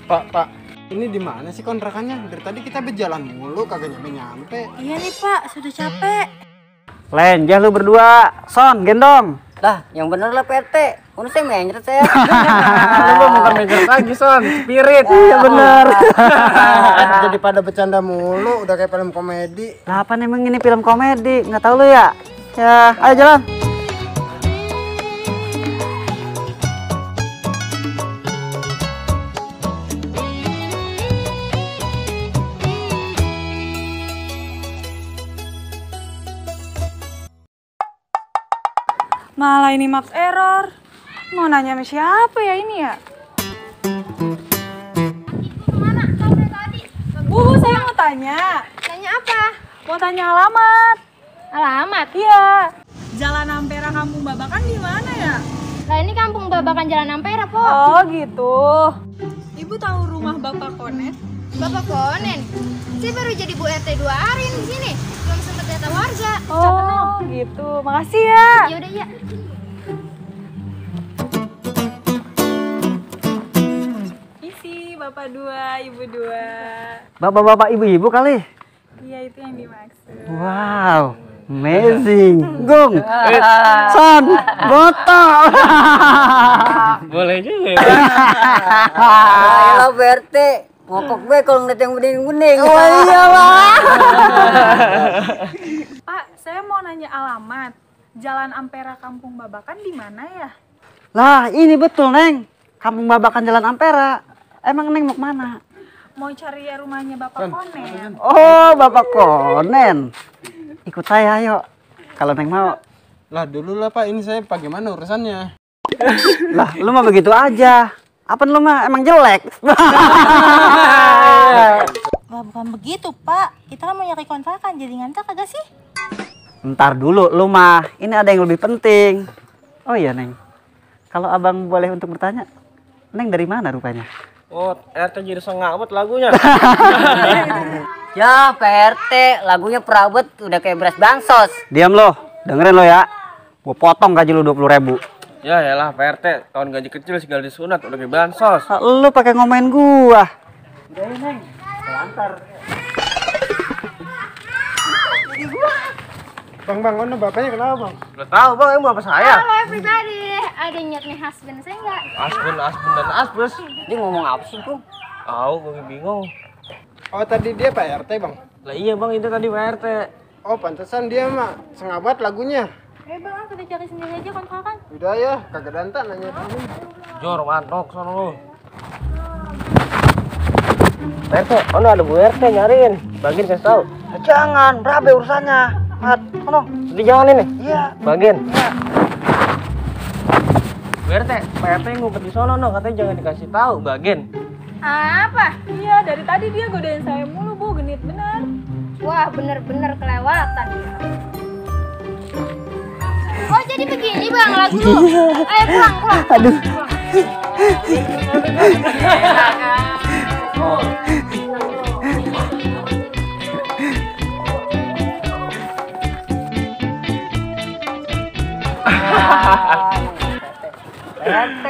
Pak, ini di mana sih kontrakannya? Dari tadi kita berjalan mulu, kagak nyampe-nyampe. Iya nih Pak, sudah capek. Lenjah lu berdua, Son, gendong. Dah, yang bener lah Pak RT. Udah saya menyeret saya. Lu bukan mencret lagi, Son. Spirit. Iya bener. Jadi pada bercanda mulu, udah kayak film komedi. Lah apa emang ini film komedi? Nggak tahu lu ya? Ya, ayo jalan. Malah ini max error. Mau nanya sama siapa ya ini ya? Bu, saya mau tanya. Tanya apa? Mau tanya alamat. Alamat? Iya. Jalan Ampera Kampung Babakan di mana ya? Lah ini kampung Babakan Jalan Ampera, Po. Oh gitu. Ibu tahu rumah Bapak Konet? Bapak Konen. Saya baru jadi Bu RT 2 hari di sini. Belum sempat data warga. Oh gitu. Makasih ya. Ya udah ya. Isi Bapak 2, Ibu 2. Bapak-bapak, ibu-ibu kali. Iya itu yang dimaksud. Wow, amazing. Gung, Son, Boto. Boleh juga. Ayolah Pak RT. Ngokok gue kalau ngeliat yang bening-bening. Oh iya lah. Pak, saya mau nanya alamat. Jalan Ampera Kampung Babakan di mana ya? Lah ini betul Neng, Kampung Babakan Jalan Ampera. Emang Neng mau kemana? Mau cari ya rumahnya Bapak Konen. Oh Bapak Konen. Ikut saya ayo. Kalau Neng mau. Lah dulu lah Pak, ini saya bagaimana urusannya? Lah lu mah begitu aja. Apa lu mah emang jelek? Wah, bukan begitu Pak. Kita kan mau nyari kontrakan, jadi ngantar kagak sih? Ntar dulu lu mah. Ini ada yang lebih penting. Oh iya Neng. Kalau abang boleh untuk bertanya, Neng dari mana rupanya? Oh, RT jadi sengamat lagunya. Ya Pak RT, lagunya perabot udah kayak beras bansos. Diam lo, dengerin lo ya. Gua potong gaji lu 20.000. Ya elah Pak RT, tahun gaji kecil segala disunat udah kayak bansos. Lu pakai ngomain gua. Udah ya Neng, lantar. Bang, mana bapaknya kenapa Bang? Udah tahu Bang, yang bapak saya. Halo everybody. Ada yang nyet nih husband saya enggak? Asbun dan Asbus. Dia ngomong apa sih Bang? Tahu, gue bingung. Oh tadi dia Pak RT Bang? Lah iya Bang, itu tadi Pak RT. Oh pantesan dia mah sengabat lagunya. Bang, kita cari sendiri aja kontrakan. Udah ya, kagak dantak nanya dulu. Jor, mantok sono lu. Pak RT, ono ada Bu RT nyariin. Bagian kasih tahu. Jangan, berabe urusannya. Mat, sono. Jadi jangan ini. Iya. Bagian. Bu RT, Pak RT ngumpet di sono no, katanya jangan dikasih tahu. Bagian. Apa? Iya, dari tadi dia godain saya mulu, Bu. Genit bener. Wah, bener-bener kelewatan. Oh, jadi begini Bang lagu lu. Ayo pulang. Aduh. RT,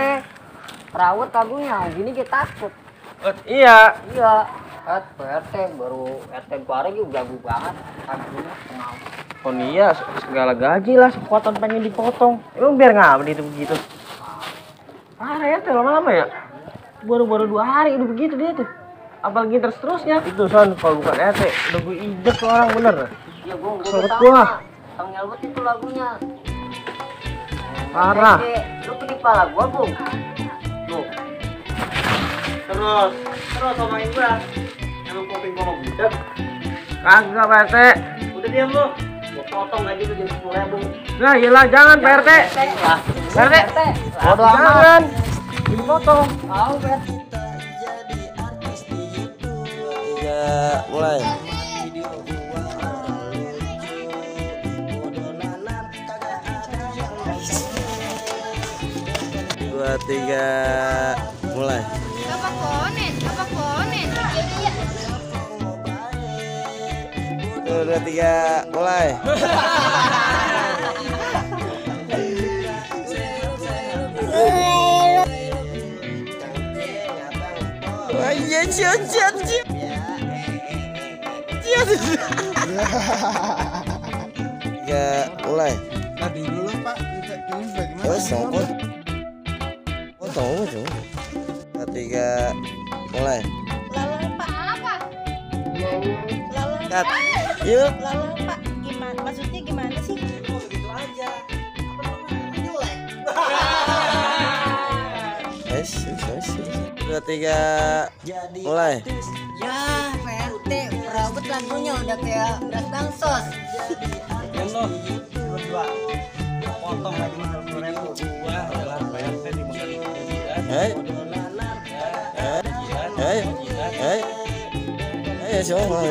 perawat lagunya, gini kita takut. Iya. Iya, Pak RT baru RT baru juga jago banget. Lagunya pengalaman. Oh iya, segala gaji lah, sepotong pengen dipotong. Emang biar ngapain itu begitu? Parah ya, lama-lama ya? Baru-baru 2 hari udah begitu dia tuh. Apalagi terus-terusnya. Itu Son, kalau bukan RT, udah gue injek tuh orang bener. Iya, gua Sobat tahu. gua. Tang nyelbet itu lagunya. Parah. Lu penipa lagu, Bung. Tuh. Terus somain gua. Emang kuping gua mau budak. Kagak Pak RT. Udah diam lu. Gua potong gaji lu jadi 10.000. Nah iyalah jangan Pak RT. Pak RT. Bodo amat. Jangan. Dipotong. Tahu, Bet. Mulai. Dua, tiga, mulai. Bapak Konen. Iya. Tuh, 2, 3, mulai. iya ciot. Ya, mulai. Tadi dulu Pak, ini bagaimana? Terus songkot. Potong aja. Ketiga, mulai. Lalu Pak apa? Lalu Cut. Yuk. Lalu Pak gimana? Maksudnya gimana sih? Yes. 2, 3, mulai. Ya, PRT, perawat lagunya udah kayak beras bangsos. Hei, semua.